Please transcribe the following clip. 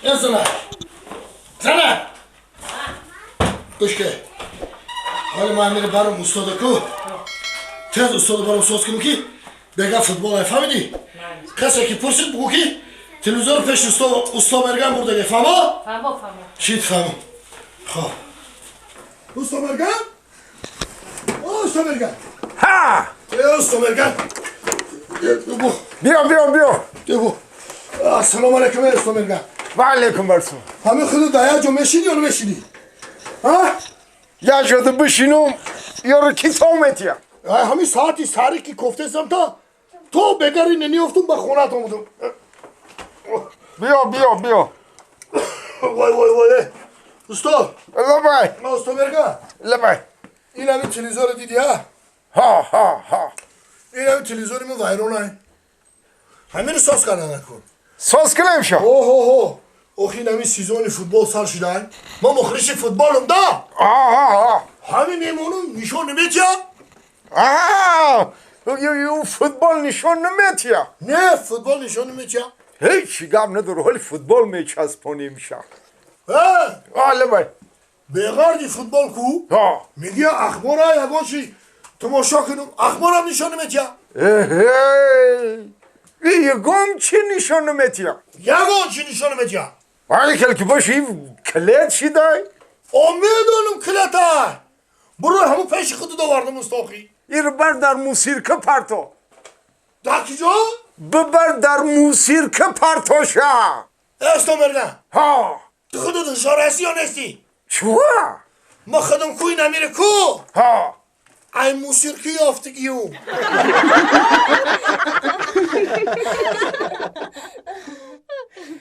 Зана, зана, гӯш ке, ҳоли ман мери баром устода ку, тез устода баром соз кунем, ки бега футбол ай, фаҳмидӣ? Касе ки пурсид, бугӯ, ки телевизор пеши усто Мерган бурдаге, фаҳмо? Фаҳмо, фаҳмо. Чит, фаҳмо. Хоб, усто Мерган, о усто Мерган! Ҳа. Э, усто Мерган! Бу. Биё, биё, биё. Бу, ассалому алайкум, э, усто Мерган! Ва алайкум ассалом. Ҳамин худу дар як ҷо мешинӣ ё намешинӣ, а? Я шуда бишинум, ёро китоб метия. Ай, ҳамин саати саҳаре ки кофтесам, то бегари нениёфтум, ба хонаат омадам. Биё, биё, биё. Вой, вой, вой, э. Усто! Лабай. Усто Мерган! Лабай. Ин ҳамин телевизорро дидӣ, а? Ҳа, ҳа, ҳа. Ин ҳамин телевизори мо вайронай, ҳаминро соз карда накун. Соз кунем шо? Оҳоҳо, охи ин ҳамин сезони футбол сар шудай, ма мухлиси футболум да. Ҳа. Ҳамин мемонум, нишон наметия. Ю футбол нишон наметия? Не, футбол нишон наметия. Ҳеҷ гап надор, ҳоли футбол мечаспонем ша. Э! Лабай. Беғарди футбол ку. Ҳа. Мегия, ахбора ягон чи тамошо кунум, ахборам нишон наметия. Ягон чи нишон наметия? Ягон чи нишон наметия. Ай, кел ки боши, клет шидай. О, медонам, клета буро, ҳамун пеши худу довардам, устохи. Ир бар дар мусирка парто. Дар ки ҷо? Бибар, дар мусирка партоша. Усто Мерган! Ҳа. Ту худут ҳушёр ҳастӣ ё нестӣ? Чуа? Ма худам кӯи намире ку. Ҳа. Ай мусирки ёфтигиюм.